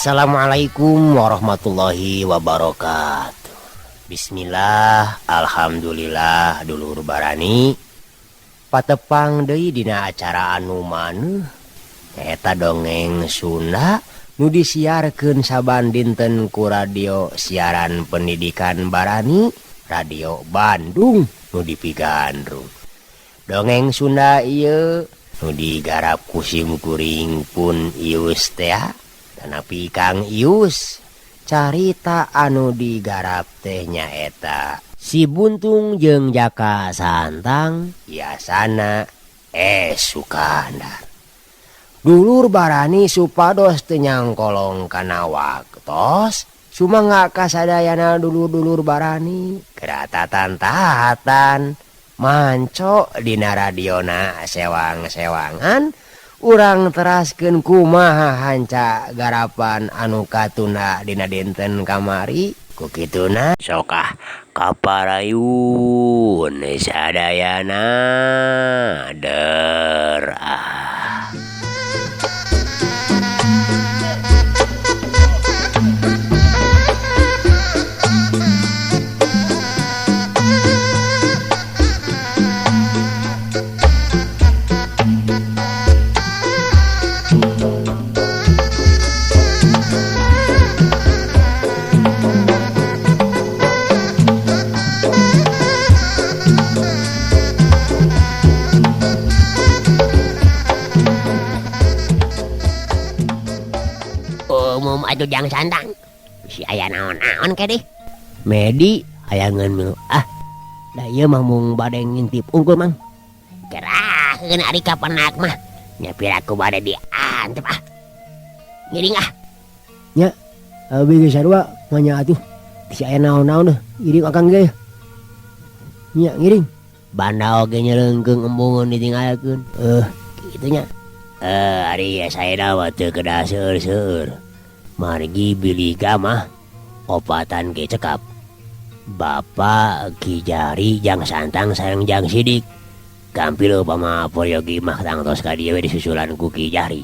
Assalamualaikum warahmatullahi wabarakatuh. Bismillah, Alhamdulillah dulur barani patepang deui dina acara anu maneuh nyaeta dongeng Sunda nu disiarkeun saban dinten ku radio siaran pendidikan Barani Radio Bandung nu dipigandrung. Dongeng Sunda ieu nu digarap ku sim kuring pun Ius tea tanapi Kang Ius. Carita anu digarap teh nyaeta Si Buntung jeung Jaka Santang Yasana Sukandar. Dulur barani supados teu nyangkolong kana waktos sumangga kasadayana dulur-dulur barani keratatan-tahatan manco dina radiona sewang-sewangan urang teraskeun kumaha hanca garapan anu katunda dina dinten kamari ku kituna sokah kaparayun sadayana der ah. Umum atuh Jang Santang si aya naon-naon ke deh Medi hayangeun milu ah da ieu mah mung bade ngintip unggul mang geraheun ari kapenak mah nya piraku bade diantep ah ngiring ah nya abi geus sarua mah atuh si aya naon-naon ngiring akang ge nya ngiring banda oge nyeleungkeung embungeun ditinggalkeun kitu nya ari saya mah teu kedah seueur-seueur margi bilih mah opatan ge cekap Bapak Ki Jari Jang Santang sareng Jang Sidik gampil upama Poryogi mah tangtos ka dieu we disusulan ku Ki Jari.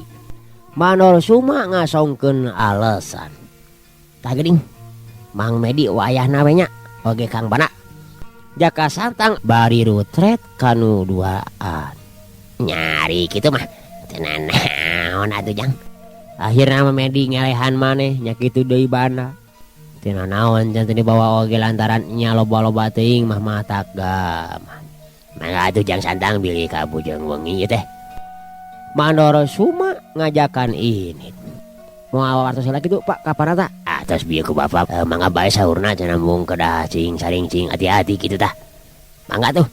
Mandor Suma ngasongkeun alasan tah geuning Mang Medi wayahna we nya oge Kang Bana Jaka Santang bari rutret kanu duaan nyari kitu mah teu nanaon atuh Jang. Akhirna mah Medi ngelehan maneh nya kitu deui banda teu nanaon can teu dibawa oge lantaran nya loba-loba teuing mah matak gamah. Mangga atuh Jang Santang bilih ka bujeng wengi ieu teh. Mandor Suma ngajakan ini. Moal wartos heula kitu Pak ka Panata. Ah tos bieu ku bapak mangga bae saurna cenah mung kedah cing saring cing hati-hati kitu tah. Mangga tuh.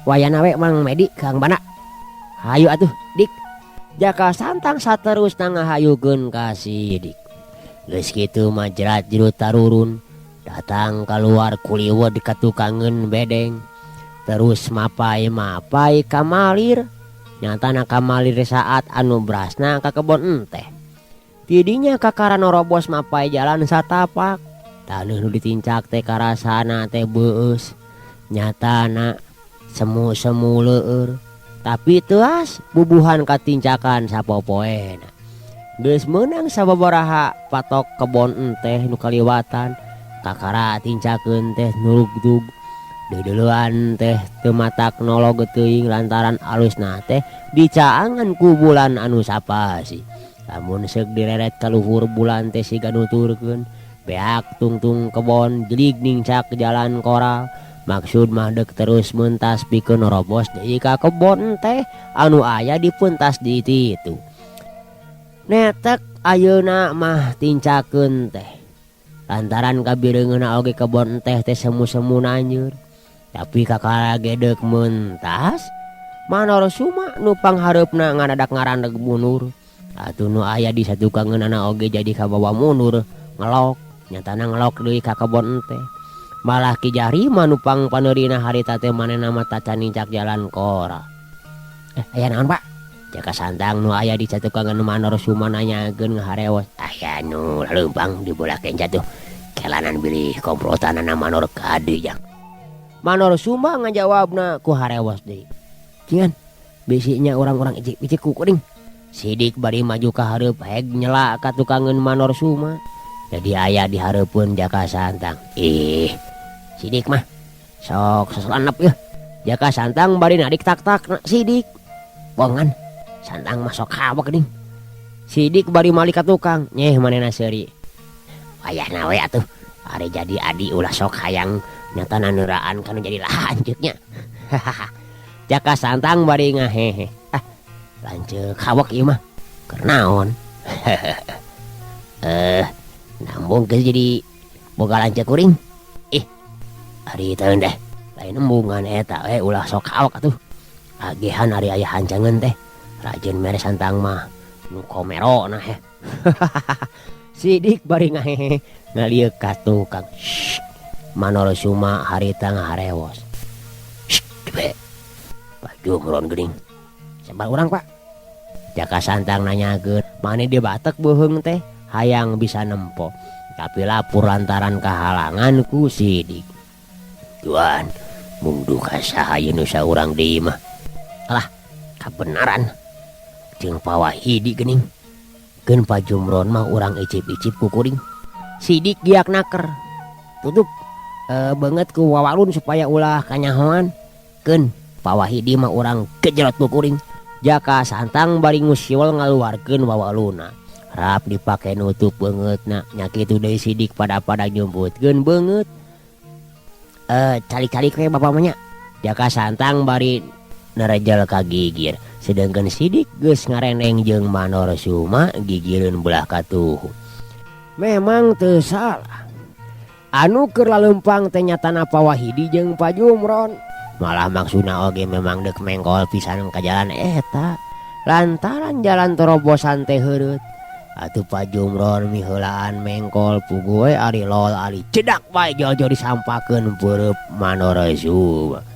Wayana we Mang Medi Kang Bana. Hayu atuh Dik. Jaka Santang saterusna ngahayukeun ka Sidik. Geus kitu mah jerat jerut tarurun datang kaluar kuliwed ka tukangeun bedeng. Terus mapai-mapai kamalir nyatana kamalir saat anu brasna ka kebon enteh. Tidinya kakara norobos mapai jalan satapak. Taneuh nu ditincak teh karasana teh beueus. Nyatana semu-semu leueur. Tapi teuas bubuhan katincakan sapopoena. Geus meunang sababaraha patok kebon enteh nu kaliwatan kakara tincakeun teh nurugtug. Deudeulean teh teu matak nolog teuing lantaran alusna teh dicaangan ku bulan anu sapasi. Lamun seuk direret ka luhur bulan teh siga nuturkeun beak tungtung kebon jelig ningcak jalan koral. Maksud mah deuk terus mentas pikeun norobos deui ka kebon teh anu aya di pentas di ditu. Netek ayeuna mah tincakeun teh. Lantaran kabireungeunna oge kebon teh teh semu-semu nanjeur. Tapi kakara ge deuk mentas, Mandor Suma nu panghareupna ngadadak ngarandeg mundur. Atuh nu aya di satukangeunana oge jadi kabawa mundur, ngelok, nyatana ngelok deui ka kebon teh. Malah Ki Jari mah nu pangpaneurina harita teh manehna mah tacan nincak jalan kora. Aya naon Pak? Jaka Santang nu aya di satukangan Mandor Suma nanyakeun ngaharewos. Aya nu laleumpang di bola kenca tuh. Kelanan bilih komplotanana Mandor ka dieu Jang. Mandor Suma ngajawabna ku harewos deui. Cingan, bisinya orang-orang icik-icik ku kuring. Sidik bari maju ka hareup heg nyela ka tukangeun Manor Suma. Jadi aya di hareupeun Jaka Santang. Ih, Sidik mah sok sosolanep yeuh. Jaka Santang bari narik tak-tak Sidik. Bongan Santang mah sok hawak geuning. Sidik bari malik ka tukang, nyeh manehna seuri. Wayahna we atuh. Ari jadi adi ulah sok hayang nyata naneuraan kana jadi lanceuknya. Jaka Santang bari ngahehe. Ah, lanceuk hawak ieu mah. Keur naon? Nambung geus jadi boga lanceuk kuring. Ih, ari teu deh. Lain embungan eta we ulah sok hawak atuh. Agehan ari aya hancangeun teh. Rajin mere Santang mah nu komero nah heh. Sidik bari ngahehe ngalieuk ka tukang. Shh. Manor Suma harita ngaharewos. Shh, be. Pak Jumron geuning. Sabar urang, Pak. Jaka Santang nanyakeun, mane dia batek beuheung teh hayang bisa nempo. Tapi lapur lantaran kahalangan ku Sidik. Tuan, mung duka saha ieu nu saurang deui mah. Alah, kabenaran. Jeung Pawahidi geuning. Keun Pak Jumron mah urang icip-icip ku kuring. Sidik giak naker. Tutup beungeut ku wawalun supaya ulah kanyahoan. Keun Pawahidi mah urang gejrot ku kuring. Jaka Santang bari ngusiwel ngaluarkeun wawaluna. Rap dipake nutup beungeutna. Nya kitu deui Sidik pada-pada nyumputkeun beungeut. Calik-calik we bapa mah nya. Jaka Santang bari nerejel ka gigir. Sedangkan Sidik geus ngareneng jeung Manor Suma gigireun belah katuhu. Memang teu salah. Anu keur laleumpang teh nyatana Pawahidi jeung Pak Jumron. Malah maksudna oge memang deuk mengkol pisan ka jalan eta. Lantaran jalan terobosan teh heureut. Atuh Pak Jumron miheulaan mengkol puguh we ari lol ari cedak bae jol-jol disampakeun peureub Manor Suma.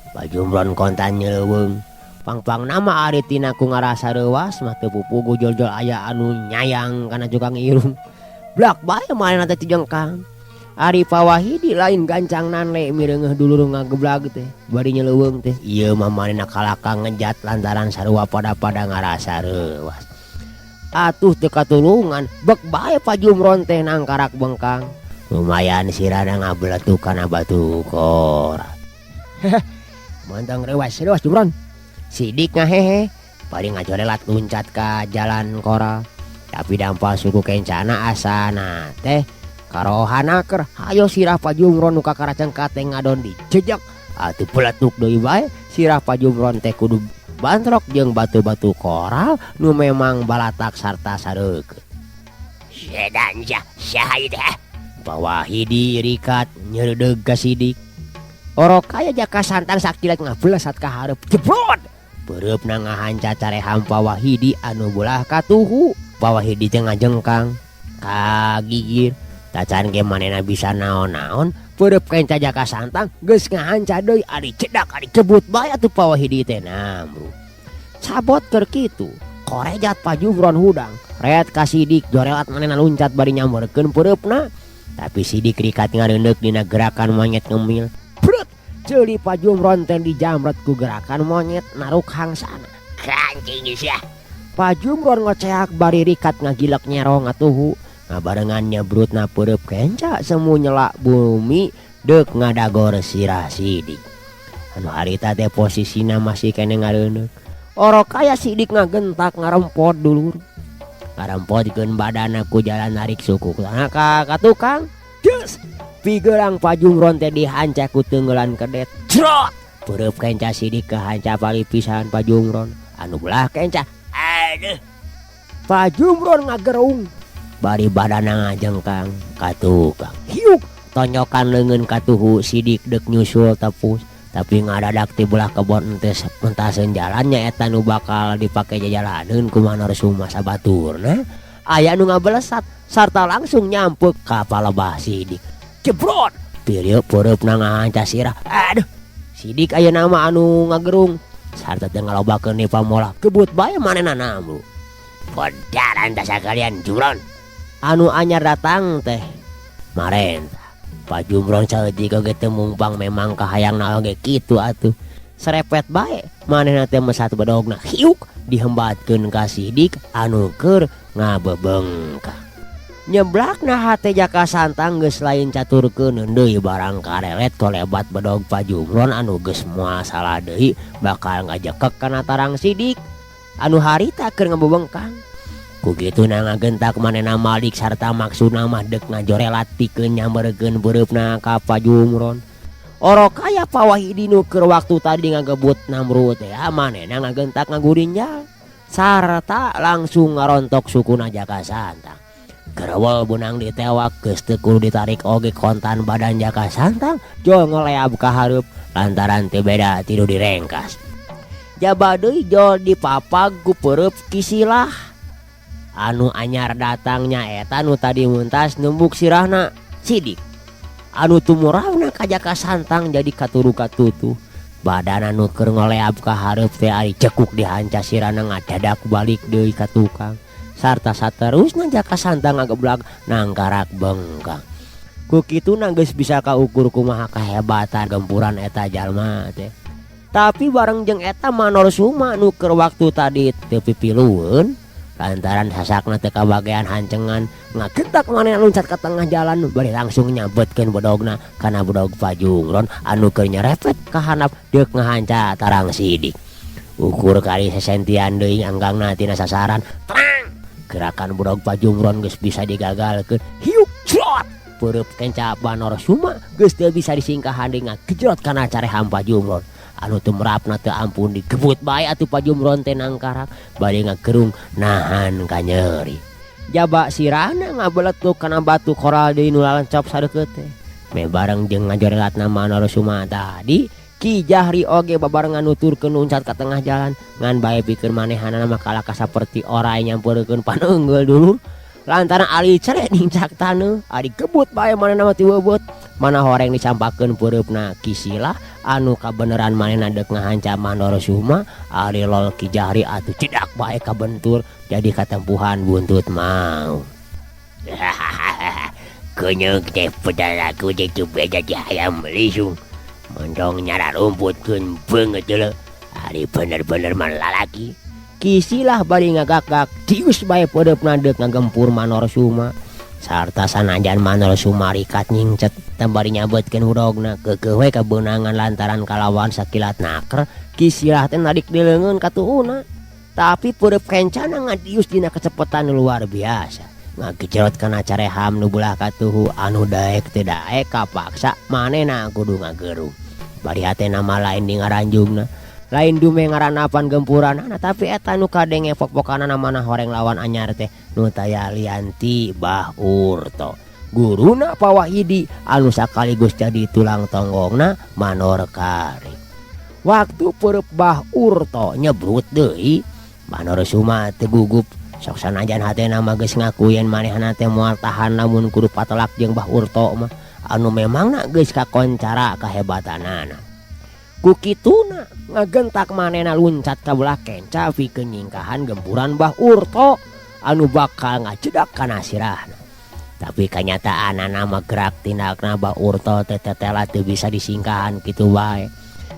Pak Jumron kontan nyeleuweung. Pang-pang nama ari tina ku ngarasa reuas mah teu pupugu jol-jol aya anu nyayang kana cukang irung. Blak bae manehna teh tijengkang. Ari Pawahidi lain gancang nanle mireungeuh dulur ngageblag teh bari nyeleuweung teh. Ieu mah manehna kalaka ngejat lantaran sarua pada-pada ngarasa reuas. Atuh teu katulungan bek bae Pak Jumron teh nangkarak bengkang. Lumayan sirana ngabeletuk kana batu koral. Mantang reuas reuas Jumron. Sidik ngahehe bari ngajorelat luncat ka jalan koral. Tapi dampal suku kencana asana teh karohana ker. Hayo sirah Pak Jumron nu kakara cengkat teh ngadon dijejak. Atuh peletuk deui bae sirah Pak Jumron teh kudu bantrok jeung batu-batu koral nu memang balatak sarta sareukeut. Sedan jah saha ieu teh? Pawahidi rikat nyeureudeuh ka Sidik. Orok aya Jaka Santang sakilat ngablesat ka hareup jebrot. Peureupna ngahanca careham Pawahidi anu belah katuhu. Pawahidi teh ngajengkang ka gigir. Tacan ge manehna bisa naon-naon. Peureub kenca Jaka Santang geus ngahanca deui ari cedak ari cebut bae atuh Pawahidi teh namru. Cabot keur kitu. Korejat Pak Jumron hudang. Ret ka Sidik jorelat manehna luncat bari nyamberkeun peureupna. Tapi Sidik rikat ngareundeuk dina gerakan monyet ngemil. Brut! Ceuli Pak Jumron teh dijamret ku gerakan monyet naruk hangsana. Kancing sia. Pak Jumron ngoceak bari rikat ngagilek nyerong ngatuhu. Ngabarengan nyebrutna peureub kenca semu nyelak bumi deuk ngadagor sirah Sidik. Anu harita teh posisina masih keneh ngareundeuk. Orok aya Sidik ngagentak ngarempot dulur. Ngarempotkeun badana ku jalan narik suku ka tukang. Geus pigerang Pak Jumron teh dihanca ku teunggelan kedet. Jrot! Peureub kenca Sidik kahanca palipisan Pak Jumron. Anu belah kenca. Aduh. Pak Jumron ngagerung. Bari badana ngajengkang ka tukang. Hiuk tonyokan leungeun katuhu Sidik deuk nyusul tepus. Tapi ngadadak ti belah kebon entes pentaseun jalannya eta nu bakal dipake jajalaneun ku Manor Suma sabaturna. Aya nu ngabelesat sarta langsung nyampek ka palebah Sidik. Jebrot! Pirieu peureupna ngahanca sirah. Aduh. Sidik ayeuna mah anu ngagerung sarta teu ngalobakeun ni pamolah. Kebut bae manehna namru. Bodaran tah sakalian Jumron. Anu anyar datang teh marentah. Pak Jumron saeutik oge teu mungpang memang kahayangna oge kitu atuh. Serepet bae manehna teh mesat bedogna hiuk dihembatkeun ka Sidik anu keur ngabebengkang. Nyeblakna hate Jaka Santang geus lain caturkeun deui barang karelet kolebat bedog Pajumron anu geus moal salah deui bakal ngajekek kana tarang Sidik anu harita keur ngabebengkang. Ku kituna ngagentak manehna malik sarta maksudna mah deuk ngajorelat pikeun nyamberkeun beureupna ka Pajumron. Orok aya Pawahidi nu keur waktu tadi ngagebut Namrud teh manehna ngagentak ngagurinjal sarta langsung ngarontok sukuna Jaka Santang. Gerewol benang ditewak geus teu kudu ditarik oge kontan badan Jaka Santang jol ngeleab ka hareup lantaran teu beda ti nu direngkas. Jaba deui jol dipapag ku peureub Kisilah anu anyar datang nyaeta nu tadi muntas numbuk sirahna Sidik. Anu tumurawna ka Jaka Santang jadi katuru katutuh. Badan anu keur ngoleab ka hareup teh ari cekuk dihanca sirahna ngadadak balik deui ka tukang. Sarta saterusna Jaka Santang ngageblak nangkarak bengkang. Ku kituna geus bisa kaukur kumaha kahebatan gempuran eta jalma teh. Tapi bareng jeung eta Manor Suma nu keur waktu tadi teu pipilueun lantaran sasakna teu kabagean hancengan ngagentak manehna loncat ka tengah jalan bari langsung nyabetkeun bedogna kana bedog Pajungron anu keur nyerepet ka handap deuk ngahanca tarang Sidik. Ukur kali sesentian deui anggangna tina sasaran. Terang! Gerakan bedog Pajungron geus bisa digagalkeun. Hiuk jrot! Peureub kenca Manor Suma geus teu bisa disingkahan deui ngagejrot kana careham Pajungron. Anu tumrapna teu ampun digebut bae atuh Pajumron teh nangkarak bari ngagerung nahan kanyeri. Jaba sirahna ngabeletuk kana batu koral deui nu lalencop sadeukeut teh. Meh bareng jeung ngajorelatna Manor Suma tadi, Ki Jahri oge babarengan nuturkeun uncat ka tengah jalan ngan bae pikeun manehanana mah kalaka saperti orai nyampeurekeun paneunggeul dulur. Lantaran ali cere nincak taneuh, ari gebut bae manehna mah ti beubeut. Mana horeng dicampakeun peureupna Kisilah anu kabeneran manehna deuk ngahanca Manor Suma, ari lol Ki Jahri atuh cedak bae kabentur jadi katempuhan buntut mau. Keunyeuk teh pedalaku teh teu beda ti hayam lisung. Mondong nyara rumputkeun beungeut deuleu, ari bener-bener mah lalaki. Kisilah bari ngagak-gak dius bae peureupna deuk ngagempur Manor Suma. Sarta sanajan Manor Suma rikat nyingcet teu bari nyabetkeun hudogna keukeuh we kabeunangan lantaran kalawan sakilat naker Kisilah teh narik di leungeun katuhuna. Tapi peureub kencana ngadius dina kecepetan luar biasa. Ngagejerot kana careham nu belah katuhu anu daek teu daek kapaksa manehna kudu ngagerung. Bari hatena mah lain di ngaranjungna. Lain dume ngaranapan gempuranana tapi eta nu kadenge pok-pokanana mana horeng lawan anyar teh nu taya lian ti Bah Urto. Guruna Pawahidi anu sakaligus jadi tulang tonggongna Manor Kari. Waktu peureub Bah Urto nyebrut deui, Manor Suma teu gugup. Sok sanajan hatena mah geus ngaku yen manehna teh moal tahan lamun kudu patelak jeung Bah Urto mah anu memangna geus kakoncara kahebatanana. Ku kituna ngagentak manehna luncat ka belah kenca pikeun nyingkahan gempuran Bah Urto anu bakal ngajedak kana sirahna. Tapi kanyataanana mah gerak tindakna Bah Urto teh tetela teu bisa disingkahan kitu bae.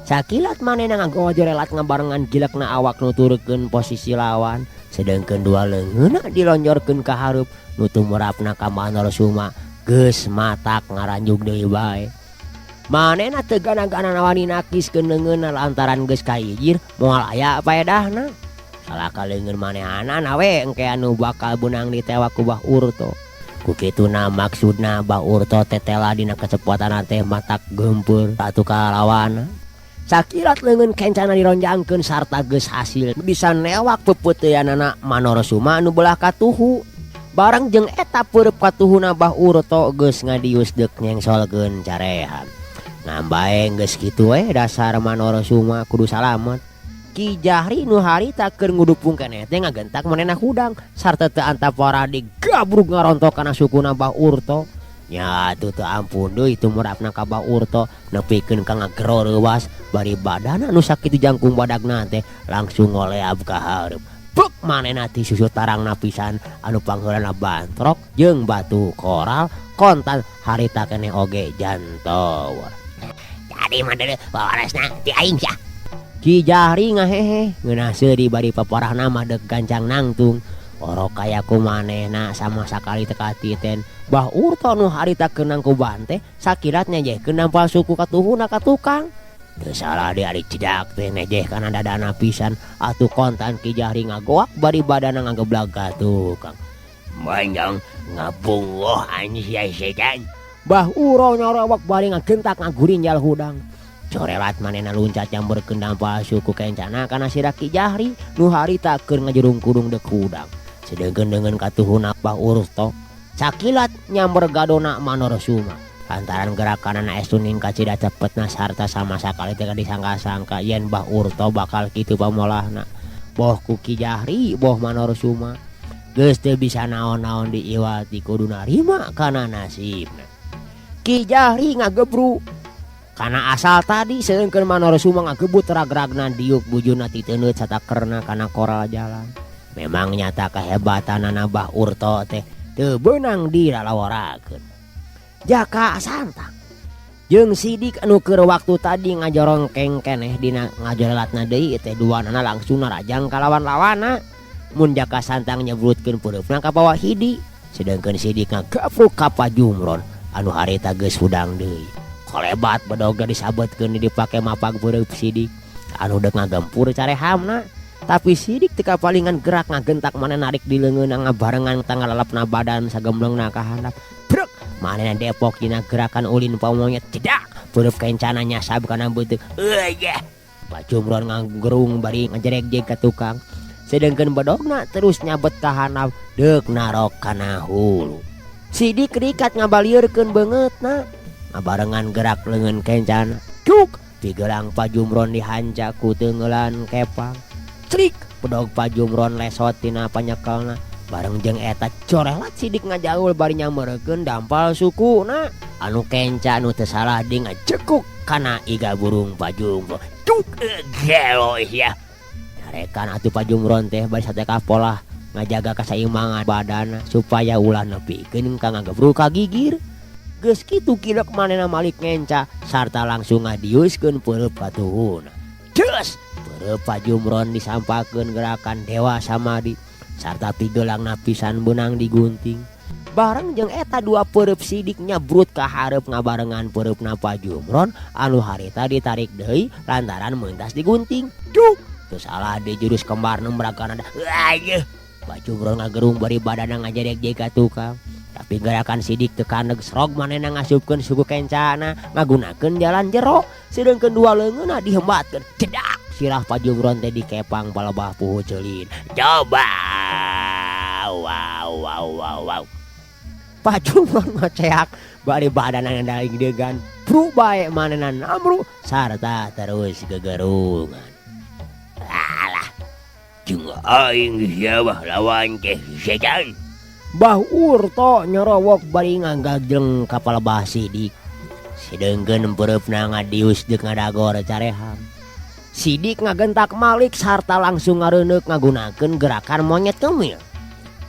Sakilat manehna ngagojorelat ngabarengan gilekna awak nuturkeun posisi lawan, sedengkeun dua leungeunna dilonjorkeun ka hareup nu tumrapna ka Manor Suma geus matak ngaranjug deui bae. Manehna teu gana-gana wani nakiskeun leungeunna lantaran geus kaijir moal aya paedahna. Salaka leungeun manehanana we engke anu bakal beunang ditewak ku Bah Urto. Ku kituna maksudna Bah Urto tetela dina kecepatanna teh matak geumpeur atuh ka lawanna. Sakilat leungeun kencana dironjangkeun sarta geus hasil bisa newak pepeuteanana Manor Suma anu belah katuhu. Bareng jeung eta peureub katuhuna Bah Urto geus ngadius deuk nyengsolkeun carehan. Ngambae geus kitu we dasar Manor Suma kudu salamet. Ki Jahri nu harita keur ngudupung keneh teh ngagentak manehna hudang sarta teu antap waradi gabrug ngarontok kana sukuna Bah Urto. Nya atuh teu ampun deui tumrapna ka Bah Urto nepikeun ka ngagero reuwas bari badana nu sakitu jangkung badagna teh langsung ngoleab ka hareup. Bek manehna ti susu tarangna pisan anu pangheulana bantrok jeung batu koral kontan harita keneh oge jantower. Jadi mah deuleu wawaresna ti aing sia. Ki Jahri ngahehe ngeunah seuri bari paparahna mah deuk gancang nangtung. Orok kaya ku manehna sama sakali teu katiten. Bah Urto nu harita keunang ku bante sakilat nyejehkeun dampal suku katuhuna ka tukang. Teu salah deui ari cedak teh nejeh kana dadana pisan atuh kontan Ki Jahri ngagoak bari badana ngageblag ka tukang. Manyang ngabungoh anjing sia setan. Bah Uro nyorowok bari ngagentak ngagurinjal hudang. Corelat manehna luncat nyamberkeun dampal suku kencana kana sirah Ki Jahri nu harita keur ngajurung kudung deuk hudang. Sedengkeun deungeun katuhuna Bah Urto sakilat nyamber gadona Manor Suma. Lantaran gerakanana estu ningkat cida cepetna sarta sama sakali teu disangka-sangka yen Bah Urto bakal kitu pamolahna. Boh ku Ki Jahri boh Manor Suma geus teu bisa naon-naon diiwati kudu narima kana nasibna. Ki Jahri ngagebru kana asal tadi seungkeun Manor Suma ngagebut rag-ragna diuk bujurna titeundeut satakerna kana koral jalan. Memang nyata kehebatanana Bah Urto teh teu beunang dilalaworakeun. Jaka Santang jeung Sidik anu keur waktu tadi ngajorongkeng keneh dina ngajorelatna deui teh duanana langsung narajang ka lawan-lawanna. Mun Jaka Santang nyebrutkeun peureupna ka bawah hidi, sedengkeun Sidik ngagapruk ka Pajumron anu harita geus hudang deui. Kolebat bedogna disabetkeun dipake mapag peureub Sidik anu deuk ngagempur carehamna. Tapi Sidik teu kapalingan gerak ngagentak manehna narik di leungeunna ngabarengan tangalalepna badan sagemblengna ka handap. Brek manehna depok dina gerakan ulin pamonyet cedak peureub kencana nyasab kana beuteung. Eueuh Pajumron ngagerung bari ngajereg-jeg ka tukang. Sedengkeun bedogna terus nyabet ka handap deuk narok kana hulu. Sidik rikat ngabalieurkeun beungeutna ngabarengan gerak leungeun kencana. Cuk pigelang Pajumron dihanca ku teunggeulan kepang. Crik bedog Pajumron lesot tina panyekelna. Bareng jeung eta corelat Sidik ngajaul bari nyameurekeun dampal sukuna anu kenca nu teu salah deui ngajekuk kana iga burung Pajumron. Cuk gelo sia. Nyarekan atuh Pajumron teh bari sateka polah ngajaga kasaimbangan badana supaya ulah nepikeun ka ngagebrug ka gigir. Geus kitu kilek manehna malik ngenca sarta langsung ngadiuskeun peureub katuhuna. Deus peureub Pajumron disampakeun gerakan Dewa Samadi sarta pigeulangna pisan beunang digunting. Bareng jeung eta dua peureub Sidik nyabrut ka hareup ngabarengan peureupna Pajumron anu harita ditarik deui lantaran meuntas digunting. Cuk teu salah deui jurus kembar nembrakan ada. Ayeuh Pajumron ngagerung bari badana ngajereg-jeg ka tukang. Tapi gerakan Sidik teu kandeg srog manehna ngasupkeun suku kencana ngagunakeun jalan jero sedengkeun dua leungeunna dihembatkeun. Cedak sirah Pajumron teh dikepang palebah puhu ceulin. Coba wow wow wow wow. Pajumron ngoceak bari badana ngadaing-degan bru bae manehna namru sarta terus gegerungan. Alah jeung aing sia mah lawan teh setan. Bah Urto nyorowok bari ngagajleng ka palebah Sidik. Sideungkeun peureupna ngadius deuk ngadagor careham. Sidik ngagentak malik sarta langsung ngareuneup ngagunakeun gerakan monyet ngemil.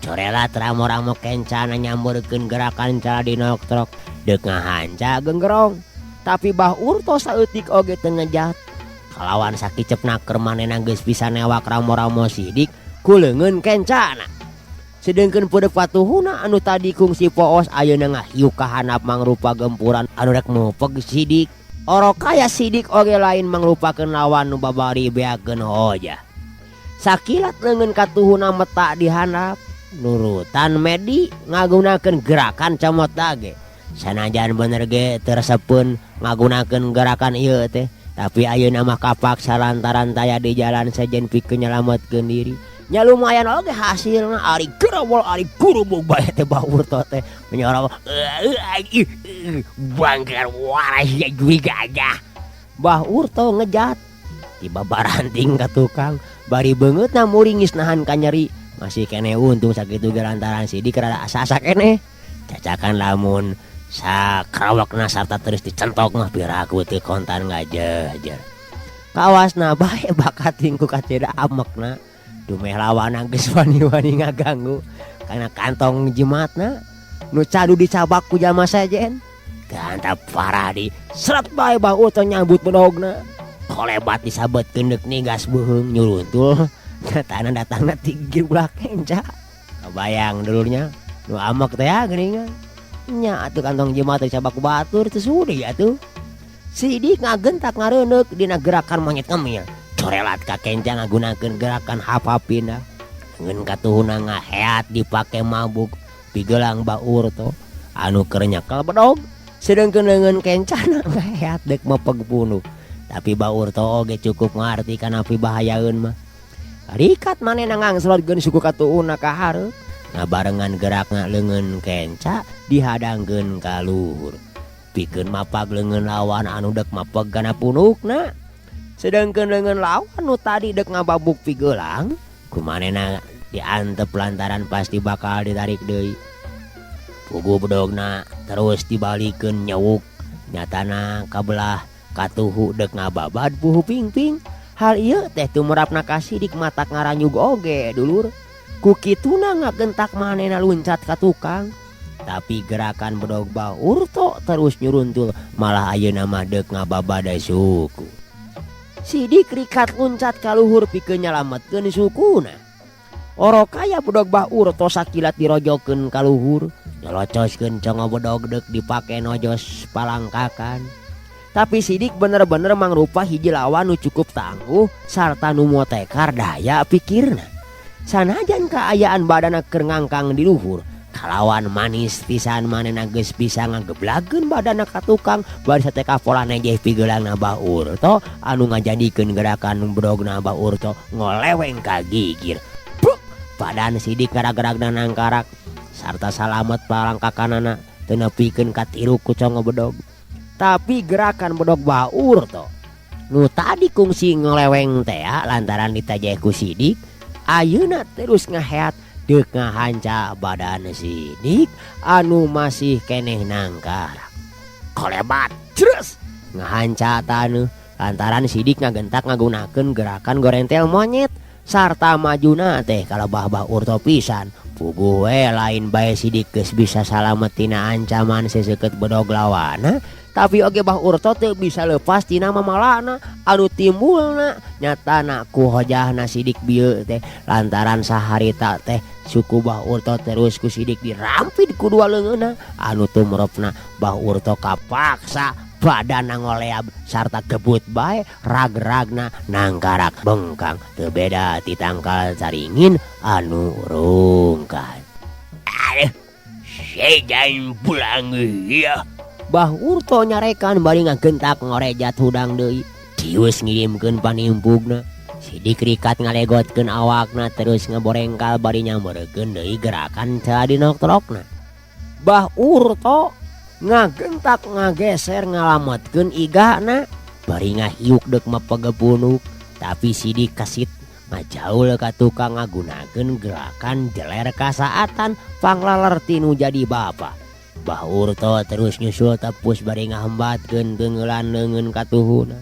Corelat ramo-ramo kencana nyamberkeun gerakan caladinoktrok deuk ngahanca genggerong. Tapi Bah Urto saeutik oge teu ngejat. Kalawan sakicepna keur manehna geus bisa newak ramo-ramo Sidik ku leungeun kencana. Sedengkeun peureub patuhuna anu tadi kungsi poos ayeuna ngahiuk ka handap mangrupa gempuran anu rek mupeg Sidik. Orok kaya Sidik oge lain mangrupakeun lawan nu babari beakeun hojah. Sakilat leungeun katuhuna meta di handap, nurutan Medi ngagunakeun gerakan comot dage. Sanajan bener ge teu resepeun ngagunakeun gerakan ieu teh, tapi ayeuna mah kapaksa lantaran taya di jalan sejen pikeun nyalametkeun diri. Nya lumayan oge hasilna ari gerobol ari gurubug bae teh Bah Urto teh menyorok bangker waras ya gajah. Bah Urto ngejat tiba baranting ka tukang bari beungeutna muringis nahan ka nyeri. Masih keneh untung sakitu ge lantaran Sidik rada asa-asa keneh. Cacakan lamun sakrawakna sarta terus dicentok mah piraku teu kontan ngajejer. Kawasna bae bakating ku kacida amekna. Dumeh lawana geus wani-wani ngaganggu kana kantong jimatna nu cadu dicabak ku jalma sejen. Gantap parah di seret bae Bah Urto nyambut bedogna. Kolebat disabetkeun deuk nigas beuheung nyuruntul nyatana datangna ti gigir ulah kenca. Kabayang dulurnya nu amek teh ya geuningan. Nya atuh kantong jimat teh cabak ku batur teu sudi atuh. Sidik ngagentak ngareundeuk dina gerakan monyet ngemil. Corelat ka kenca ngagunakeun gerakan hap-hap pindah. Ngeun katuhuna ngaheat dipake mabuk pigelang baurto anu keur nyekel bedog sedengkeun leungeun kencana ngaheat deuk mepeg punuk. Tapi baurto oge cukup ngarti kana pibahayaeun mah. Rikat manehna ngangslotkeun suku katuhuna ka hareup. Ngabarengan gerakna leungeun kenca dihadangkeun ka luhur. Pikeun mapag leungeun lawan anu dek mapeg kana punukna. Sedengkeun leungeun lawan nu tadi dek ngababuk pigelang, kumanehna diantep lantaran pasti bakal ditarik deui. Pugu bedogna terus dibalikeun nyewuk, nyatana kabelah katuhu dek ngababad puhu pingping. Hal ieu teh tumrapna ka Sidik matak ngaranyug oge dulur. Ku kituna ngagentak manehna luncat ka tukang. Tapi gerakan bedog baurto terus nyuruntul malah ayeuna mah deuk ngababada suku. Sidik rikat luncat ka luhur pikeun nyalametkeun sukuna. Orokaya bedog baurto sakilat dirojokeun ka luhur, nyolocoskeun congo bedog deuk dipake nojos palangkakan. Tapi Sidik bener-bener mangrupa hiji lawan nu cukup tangguh sarta nu motekar daya pikirna. Sanajan kaayaan badana keur ngangkang di luhur, kalawan manis pisan manehna geus bisa ngageblageun badana ka tukang bari sateka pola nejeh pigeulangna baurto anu ngajadikeun gerakan bedogna baurto ngoleweng ka gigir. Bruk! Badan Sidik ngaragragna nangkarak sarta salamet palangkakanana teu nepikeun ka tiru ku congo bedog. Tapi gerakan bedog baurto nu tadi kungsi ngoleweng tea lantaran ditajeh ku Sidik, ayeuna terus ngaheat deuk ngahanca badan Sidik anu masih keneh nangkarak. Kolebat terus ngahanca taneuh lantaran Sidik ngagentak ngagunakeun gerakan gorentel monyet sarta majuna teh kalebah baurto pisan. Puguh we lain bae Sidik geus bisa salamet tina ancaman seseukeut bedog lawana, tapi oge baurto teu bisa lepas tina mamalana anu timbulna nyatana ku hojahna Sidik bieu teh lantaran saharita teh suku baurto terus ku Sidik dirampit ku dua leungeunna anu tumropna baurto kapaksa badana ngoleab sarta gebut bae rag-ragna nangkarak bengkang teu beda ti tangkal caringin anu rungkad. Aduh, sejan pulang ieu. Baurto nyarekan bari ngagentak ngorejat hudang deui. Cius ngirimkeun panimpugna. Sidik rikat ngalegotkeun awakna terus ngaborengkal bari nyamberkeun deui gerakan cadinoktrokna. Baurto ngagentak ngageser ngalametkeun igana bari ngahiuk deuk mapege punuk. Tapi Sidik kasit ngajaul ka tukang ngagunakeun gerakan jeler kasaatan panglaler tinu jadi bapa. Baurto terus nyusul tepus bari ngahambatkeun teungeulan leungeun katuhuna.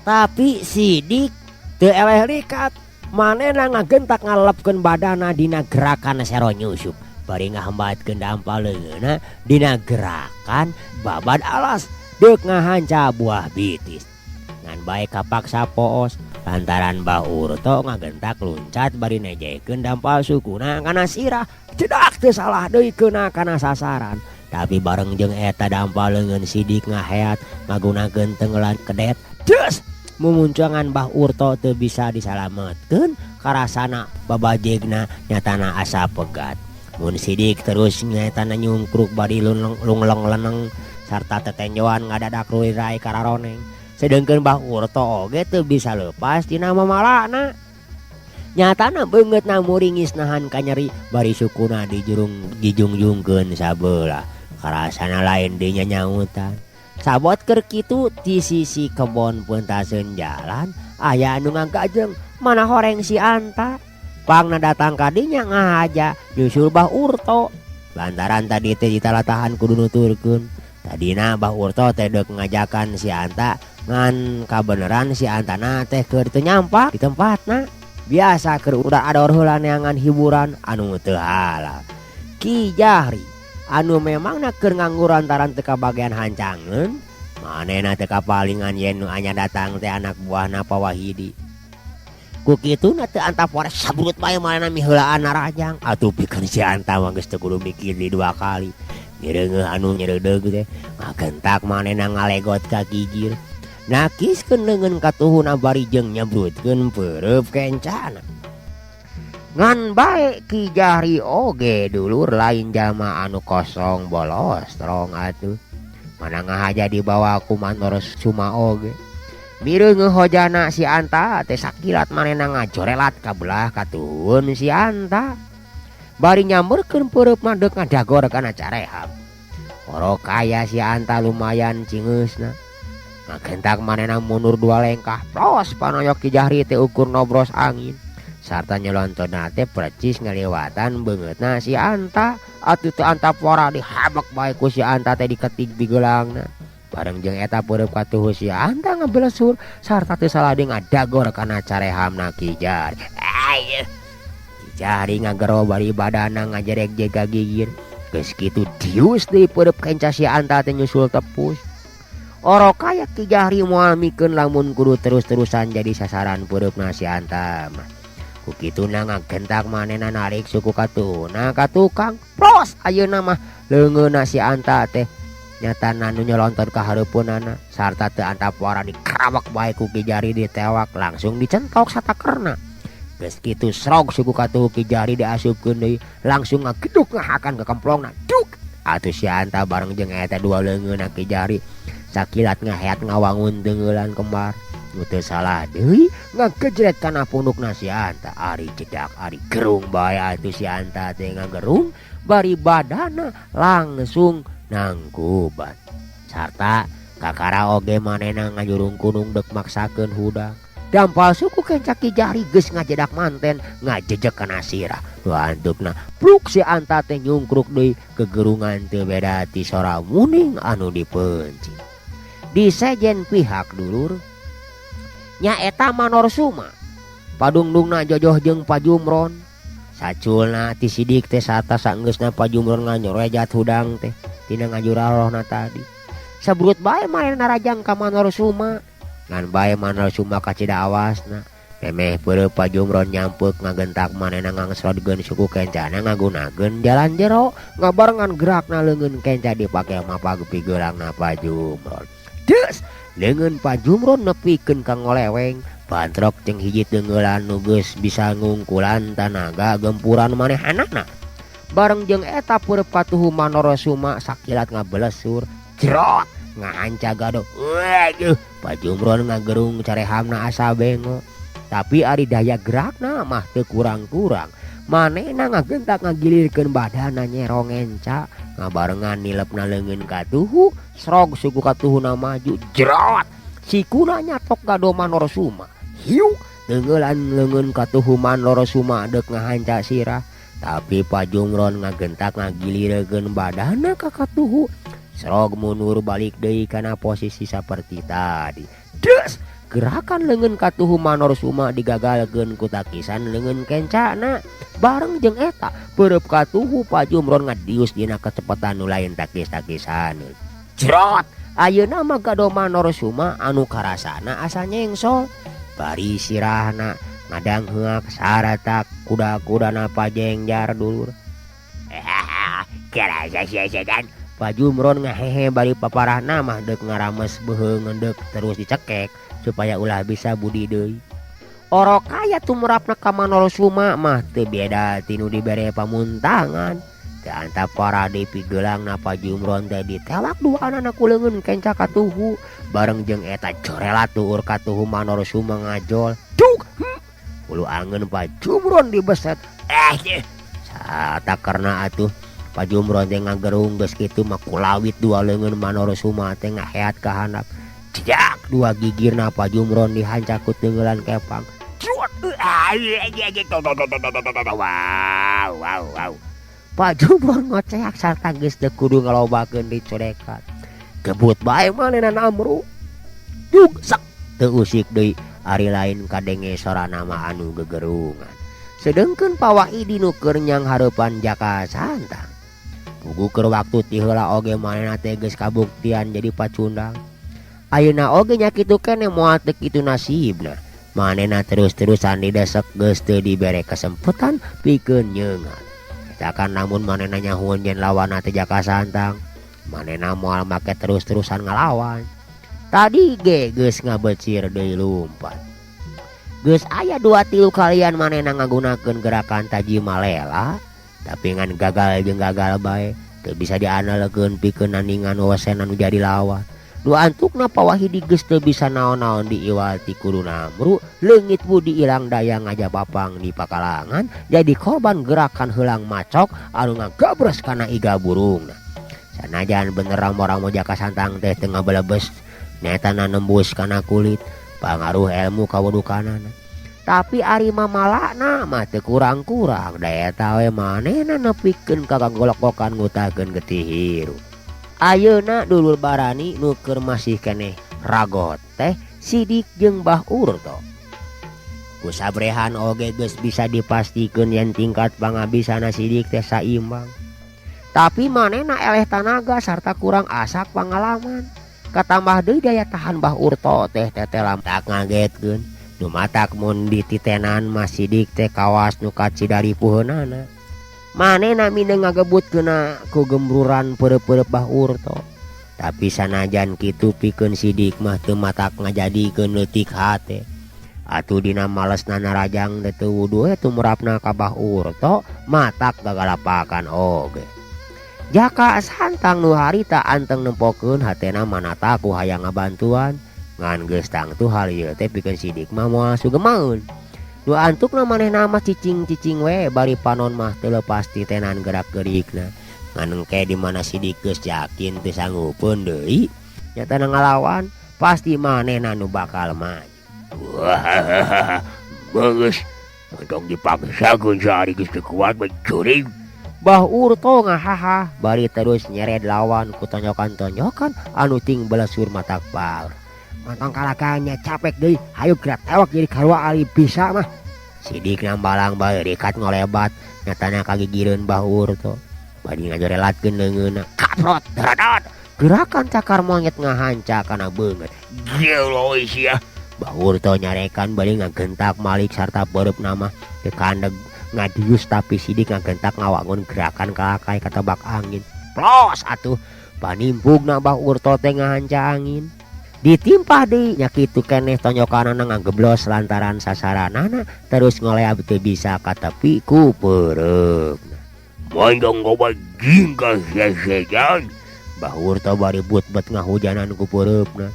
Tapi Sidik teu eleh likat, manehna ngagentak ngalelepkeun badana dina gerakan sero nyusup bari ngahambatkeun dampal leungeunna dina gerakan babad alas deuk ngahanca buah bitis. Ngan bae kapaksa poos lantaran baurto ngagentak luncat bari nejekeun dampal sukuna kana sirah cedak teu salah deui keuna kana sasaran. Tapi bareng jeung eta dampal leungeun Sidik ngaheat ngagunakeun tenggelan kedet des mumuncangan baurto teu bisa disalametkeun karasana babajegna nyatana asa pegat. Mun Sidik terus nyatana nyungkruk bari lungleng leneng sarta tetenjoan ngadadak ruirai kararoneng. Sedengkeun baurto oge teu bisa lepas tina mamalana. Nyatana beungeutna muringis nahan kanyeri bari sukuna dijurung dijungjungkeun sabelah. Karasana lain deui nyanyautan. Sabot keur kitu ti sisi kebon peuntaseun jalan aya anu ngagajeng mana horeng si Anta. Pangna datang ka dinya ngahaja nyusul baurto. Lantaran tadi teh ditalatahan kudu nuturkeun. Tadina baurto teh deuk ngajakan si Anta ngan kabeneran si Antana teh keur teu nyampak di tempatna. Biasa keur udah ador heula neangan hiburan anu teu halal. Ki Jahri anu memangna keur nganggur lantaran teu kabagean hancangeun Manehna teu kapalingan yen nu anyar datang teh anak buahna Pa Wahidi. Ku kituna teu antap wara sabrut bae manehna miheulaan narajang. Atuh pikeun si Anta mah geus teu kudu mikir di dua kali. Mireungeuh anu nyereudeg teh ngagentak manehna ngalegot ka gigir. Nakiskeun leungeun katuhuna bari jeung nyebrutkeun peureub kencana. Ngan bae Ki Jahri oge dulur lain jalma anu kosong bolos strong atuh. Mana ngahaja dibawa ku Manor Suma oge. Mireungeuh hojana si Anta teh sakilat manehna ngajorelat ka belah katuhun si Anta. Bari nyamberkeun peureupna deuk ngadagor kana careham. Oro kaya si Anta lumayan cingeusna. Ngagentak manehna mundur dua lengkah plos panoyok Ki Jahri teh ukur nobros angin. Sarta nyelontonna teh percis ngaliwatan beungeutna si Anta. Atuh teu antap wara dihabek bae ku si Anta teh diketig pigeulangna. Bareng jeung eta peureub katuhu si Anta ngebelesur sarta teu salah deui ngadagor kana carehamna Ki Jahri. Ayeuh. Ki Jahri ngagero bari badana ngajerek jega gigir. Geus kitu dius deui peureub kenca si Anta teh nyusul tepus. Oro kaya Ki Jahri moal mikeun lamun kudu terus-terusan jadi sasaran peureupna si Anta mah. Ku kituna ngagentak manehna narik suku katuhuna ka tukang. Plos ayeuna mah leungeunna si Anta teh nyatana nu nyolonton ka hareupeunana sarta teu antap wara dikarawak bae ku Ki Jahri ditewak langsung dicentok satakerna. Geus kitu srog suku katuhu Ki Jahri diasupkeun deui langsung ngageduk ngahakan ka kemplongna. Duk atuh si Anta bareng jeung eta dua leungeunna Ki Jahri sakilat ngaheat ngawangun teungeulan kembar. Nu teu salah deui ngagejret kana pundukna si Anta. Ari jedak ari gerung bae atuh si Anta teh ngagerung bari badana langsung nangkuban. Sarta kakara oge manehna ngajurung kunung deuk maksakeun hudang. Dampal suku kenca Ki Jahri geus ngajedak manten ngajejek kana sirah. Nu antukna pluk si Anta teh nyungkruk deui kegerungan teu beda ti sora muning anu dipencing. Di sejen pihak dulur nyaeta Manor Suma. Padungdungna jojoh jeung Pajumron. Saculna ti sidik teh sarta saenggeusna Pajumron nganyorejat hudang teh tina ngajurarohna tadi. Sabrut bae manehna narajang ka Manor Suma. Ngan bae Manor Suma kacida awasna. Memeh peureub Pajumron nyampeuk ngagentak manehna ngangsrodkeun suku kencana ngagunakeun jalan jero ngabarengan gerakna leungeun kenca dipake mapag pigeulangna Pajumron. Deus leungeun Pajumron nepikeun ka ngoleweng bantrok jeung hiji teungeulan nu geus bisa ngungkulan tanaga gempuran manehanana. Bareng jeung eta peureub katuhu Manor Suma sakilat ngabelesur jrot ngahanca gado. Waduh, Pajumron ngagerung carehamna asa bengo. Tapi ari daya gerakna mah teu kurang-kurang. Manehna ngagentak ngagilirkeun badana nyerong enca ngabarengan nilepna leungeun katuhu srog suku katuhuna maju jrot sikuna nyatok gado Manor Suma. Hiuk teungeulan leungeun katuhu Manor Suma deuk ngahanca sirah. Tapi Pajumron ngagentak ngagilirkeun badana ka katuhu srog mundur balik deui kana posisi saperti tadi. Des gerakan leungeun katuhu Manor Suma digagalkeun ku takisan leungeun kencana. Bareng jeung eta peureub katuhu Pajumron ngadius dina kecepatan nu lain takis-takisan. Jrot ayeuna mah gado Manor Suma anu karasana asa nyengsol. Bari sirahna ngadangheak sarata kuda-kudana Pajengjar dulur. Kerasa sia setan. Pajumron ngahehe bari paparahna mah deuk ngarames beuheung deuk terus dicekek supaya ulah bisa budi deui. Oro kaya tumrapna ka Manor Suma mah teu beda ti nu dibere pamuntangan. Teu antap para deui pigeulangna Pajumron teh ditewak duaanana ku leungeun kenca katuhu. Bareng jeung eta jorelat tuur katuhu Manor Suma ngajol. Duk! Hulu angeun Pajumron dibeset. Satakerna atuh Pajumron teh ngagerung geus kitu mah kulawit dua leungeun Manor Suma teh ngaheat ka handap. Jejak dua gigirna Pajumron dihancak ku teungeulan kepang. Wow wow wow. Pajumron ngoceak sarta geus teu kudu ngalobakeun dicodekan. Gebut bae manehna namru. Dug sak teu usik deui ari lain kadenge sorana mah anu gegerungan. Sedengkeun Pawaidi nu keur nyang hareupan Jaka Santang. Puguh keur waktu ti heula oge manehna teh geus kabuktian jadi pacundang. Ayeuna oge nya kitu keneh moal teu kitu nasibna. Manehna terus-terusan didesek geus teu dibere kesempatan pikeun nyeungat. Misalkan lamun manehna nyahueun yen lawanna teh Jaka Santang, manehna moal make terus-terusan ngalawan. Tadi ge geus ngabecir deui lumpat. Geus aya 2-3 kalian manehna ngagunakeun gerakan taji malela, tapi ngan gagal jeung gagal bae, teu bisa diandalkeun pikeun nandingan wewesen anu jadi lawan. Nu antukna pawahidi geus teu bisa naon-naon diiwal ti kudu namru, leungit budi ilang daya ngajabapang di pakalangan, jadi korban gerakan heulang macok anu ngagabres kana iga burungna. Sanajan bener ramo-ramo Jaka Santang teh teu ngabelebes, nyatana nembus kana kulit, pangaruh ilmu kawudukanana. Tapi ari mamalakna mah teu kurang-kurang, da eta we manehna nepikeun ka kagolok-golokan ngutahkeun getih hirup. Ayeuna dulur barani nu keur masih keneh ragot teh Sidik jeung Bah Urto. Ku sabrehan oge geus bisa dipastikeun yen tingkat pangabisana Sidik teh saimbang. Tapi manehna eleh tanaga sarta kurang asak pangalaman. Katambah deui daya tahan Bah Urto teh tetelam tak ngagetkeun. Nu matak mun dititenan mah Sidik teh kawas nu kacida ripuheunana. Manehna mindeng ngagebut kena ku gembruran peureup-peureup Bah Urto. Tapi sanajan kitu pikeun Sidik mah teu matak ngajadikeun leutik hate. Atuh dina malesna narajang teh teu wuduh tumrapna ka Bah Urto matak gagalapakan oge. Jaka Santang nu harita anteng nempokeun hatena manata ku hayang ngabantuan. Ngan geus tangtu hal ieu teh pikeun Sidik mah moal sugemaeun. Nu antukna manehna mah cicing-cicing we bari panon mah teu leupas titenan gerak-gerikna. Ngan engke di mana Sidik geus yakin teu sanggupeun deui nyatana ngalawan pasti manehna nu bakal maju. Wah, bagus. Tong dipaksakeun sehari geus teu kuat mencuri. Bah Urto ngahaha bari terus nyered lawan ku tonyokan-tonyokan anu ting belesur matak paur. Mantong kalakanya capek deui, hayu gerak tewak jadi karua ali bisa mah. Sidik nambalang bae rikat ngolebat nyatana kagigireun Bah Urto. Bari ngajorelatkeun leungeunna, kaprot daradot. Gerakan cakar monyet ngahanca kana beungeut. Gelo sia. Bah Urto nyarekan bari ngagentak malik sarta beureupna mah teu kandeg ngadius tapi Sidik ngagentak ngawangun gerakan kalakai katebak angin. Plos atuh panimpugna Bah Urto teh ngahanca angin. Ditimpah deui nya kitu keneh tonyokanana ngageblos lantaran sasaranana terus ngoleab teu bisa katepi ku peureupna. Mondong goba jingga sesejan. Bah Urto bari but-bet ngahujanan ku peureupna.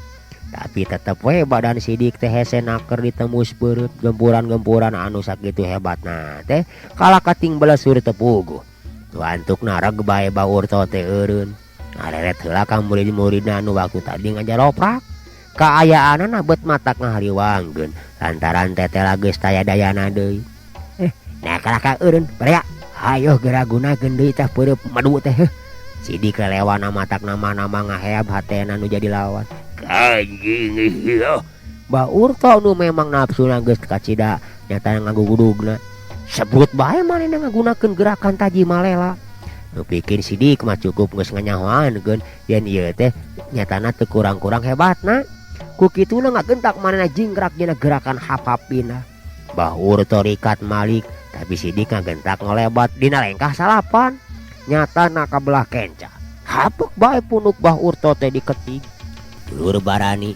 Tapi tetep we badan Sidik teh hese naker ditembus peureut gempuran-gempuran anu sakitu hebatna teh kalah kating belesur teu puguh. Tu antukna reg bae Bah Urto teh eureun. Ngareret heula ka murid-muridna anu waktu tadi ngajaroprak. Kaayaanana bet matak ngahariwangkeun lantaran tetela geus taya dayana deui. Nah kalah ka eureun baraya. Hayoh geura gunakeun deui tah peureub madu teh. Sidik lelewana matak nama-nama ngaheab hatena nu jadi lawan. Anjing ieu. Bah Urto nu memang nafsuna geus kacida nyatana ngagugudugna. Sebut bae manehna ngagunakeun gerakan taji malela. Nu pikeun Sidik mah cukup geus nganyahoankeun yen ieu teh nyatana teu kurang-kurang hebatna. Ku kituna ngagentak manehna jingkrak dina gerakan hap-hapina. Bah Urto rikat malik tapi Sidik ngagentak ngolebat dina lengkah salapan. Nyatana kabelah kenca. Hapuk bae punuk Bah Urto teh diketig. Dulur barani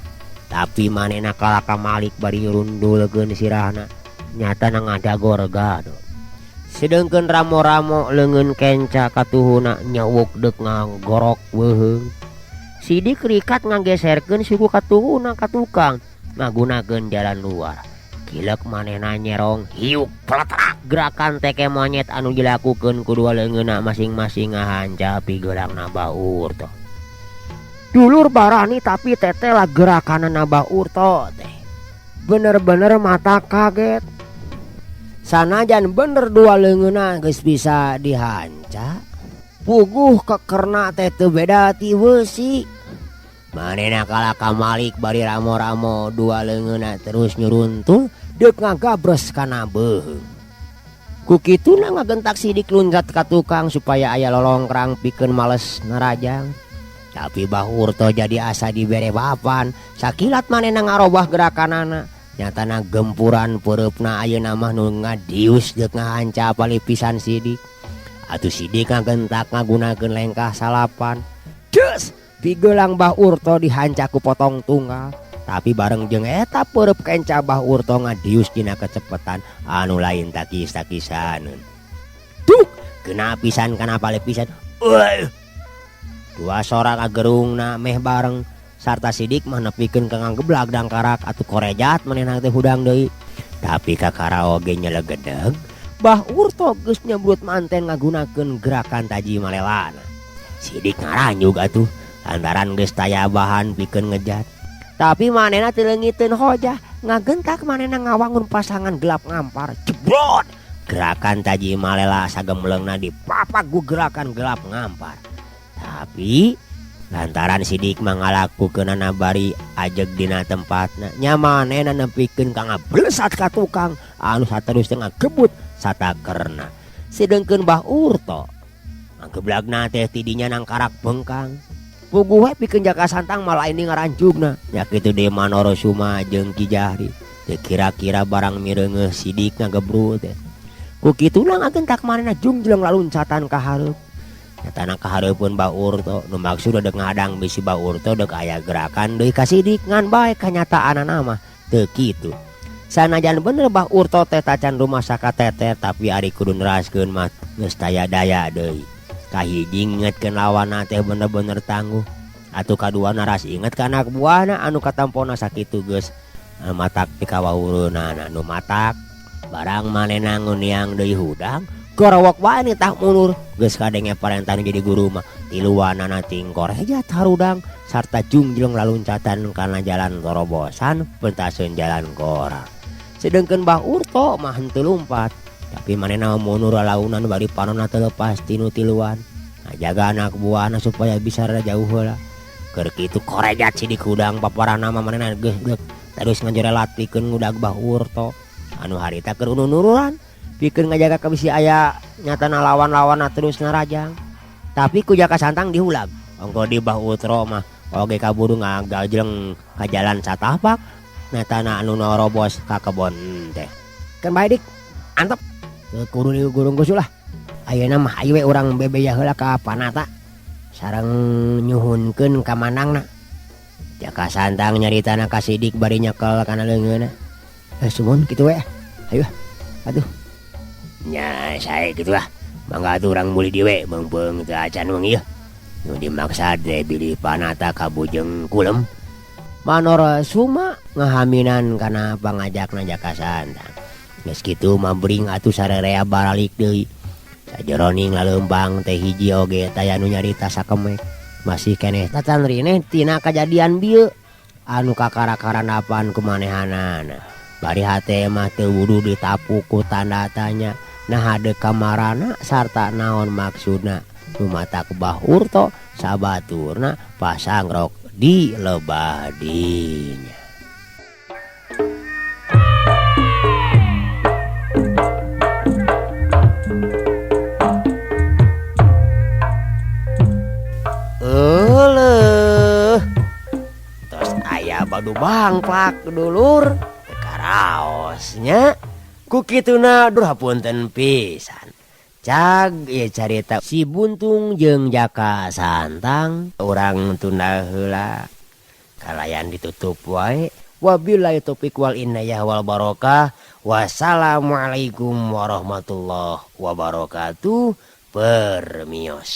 tapi manehna kalaka malik bari nyurundulkeun sirahna. Nyatana ngadagor gado. Sedengkeun ramo-ramo leungeun kenca katuhuna nyawuk deuk ngagorok beuheung. Sidik rikat ngageserkeun suku katuhuna ka tukang ngagunakeun jalan luar. Kilek manehna nyerong hiuk pletrak gerakan teke monyet anu dilakukeun ku dua leungeunna masing-masing ngahanca pigeurangna Bah Urto. Dulur barani tapi tetela gerakanna Bah Urto teh. Bener-bener mata kaget. Sanajan bener dua leungeunna geus bisa dihanca. Puguh kekerna teh teu beda ti beusi. Manehna kalah ka malik bari ramo-ramo dua leungeunna terus nyuruntul deuk ngagabres kana beuheung. Ku kituna ngagentak Sidik luncat ka tukang supaya aya lolongkrang pikeun males narajang. Tapi Bah Urto jadi asa dibere papan sakilat manehna ngarobah gerakanana. Nyatana gempuran peureupna ayeuna mah nu ngadius deuk ngahanca palipisan Sidik. Atuh Sidik ngagentak ngagunakeun lengkah salapan. Des, pigelang Bah Urto dihanca ku potong tunggal. Tapi bareng jeung eta peureub kenca Bah Urto ngadius dina kecepetan anu lain takis-takisaneun. Duk, kena pisan kana palipisan. Euy. Dua sora ngagerungna meh bareng sarta Sidik mah nepikeun ka ngageblag dangkarak atuh korejat manehna teh hudang deui. Tapi kakara oge nyelegedeg, Bah Urto geus nyebrut manten ngagunakeun gerakan taji malelana. Sidik ngaranjug atuh lantaran geus taya bahan pikeun ngejat. Tapi manehna teu leungiteun hojah, ngagentak manehna ngawangun pasangan gelap ngampar. Jebrot! Gerakan taji malela sagemleungna dipapak ku gerakan gelap ngampar. Tapi lantaran Sidik mah ngalakukeunana bari ajeg dina tempatna, nya manehna nepikeun ka ngablesat ka tukang anu saterusna ngagebut satakerna. Sedengkeun Bah Urto ngageblagna teh tidinya nangkarak bengkang. Puguh we pikeun Jaka Santang malah ini ngaranjugna. Nya kitu deui Manoro Suma jeung Ki Jahri. Teu kira-kira barang mireungeuh Sidik ngagebru teh. Ku kituna ngagentak manehna jungjleng laluncatan ka hareup. Nyatana ka hareupeun Bah Urto nu maksudna deuk ngadang bisi Bah Urto deuk aya gerakan deui ka Sidik ngan bae kanyataanana mah teu kitu. Sanajan bener Bah Urto teh tacan rumasa kateter tapi ari kudu neraskeun mah geus taya daya deui. Kahiji ngingetkeun lawanna teh bener-bener tangguh. Atuh kadua naras inget ka anak buahna anu katampona sakitu geus matak pikawawureunana nu matak barang manehna nguniang deui hudang gorowok wae nitah mundur geus kadenge parentah nu jadi guru mah tiluanana tingkorejat harudang sarta jungjleng laluncatan kana jalan torobosan pentaseun jalan gora. Sedengkeun Bah Urto mah henteu lumpat tapi manehna mundur launan bari panonna teu lepas tinu tiluan. Ngajaga anak buahna supaya bisa rada jauh heula. Keur kitu korejat Sidik hudang paparana mah manehna geus terus ngajorelat pikeun ngudag Bah Urto anu harita keur ununururan pikeun ngajaga ka bisi aya nyatana lawan-lawanna terus narajang. Tapi ku Jaka Santang dihulag. Ongko di Bah Urto mah oge kaburu ngagajleng ka jalan satapak nyatana anu norobos ka kebon teh. Kan bae Dik, antep. Teu kudu digurung gusulah. Ayeuna mah ayu we urang bebeya heula ka Panata sareng nyuhunkeun ka manangna. Jaka Santang nyaritana ka Sidik bari nyekel kana leungeunna. Sumuhun kitu we. Ayo. Atuh. Nya sae kitu lah. Mangga atuh urang meuli dieu we meungpeung teu acan wengi ieu. Nu dimaksa teh bilih Panata kabujeng kulem. Manora Suma ngahaminan kana pangajakna Jaka Santang. Geus kitu mah bring atuh sarerea baralik deui. Sajeroning laleumpang teh hiji oge taya nu nyarita sakemek. Masih keneh tacan rineh tina kajadian bieu anu kakara-karanapan kumanehanana. Bari hate mah teu wuduh ditapuk ku tanda tanya. Naha deuk kamarana sarta naon maksudna. Nu matak Bah Urto sabaturna pasangrok di lebah dinya. Euleuh. Tos aya badu bangplak dulur karaosnya. Ku kituna duh hapunten pisan. Cag ieu carita si Buntung jeung Jaka Santang urang tunda heula. Kalayan ditutup wae. Wabillahi taufik wal inayah wal barokah. Wassalamualaikum warahmatullahi wabarakatuh. Permios.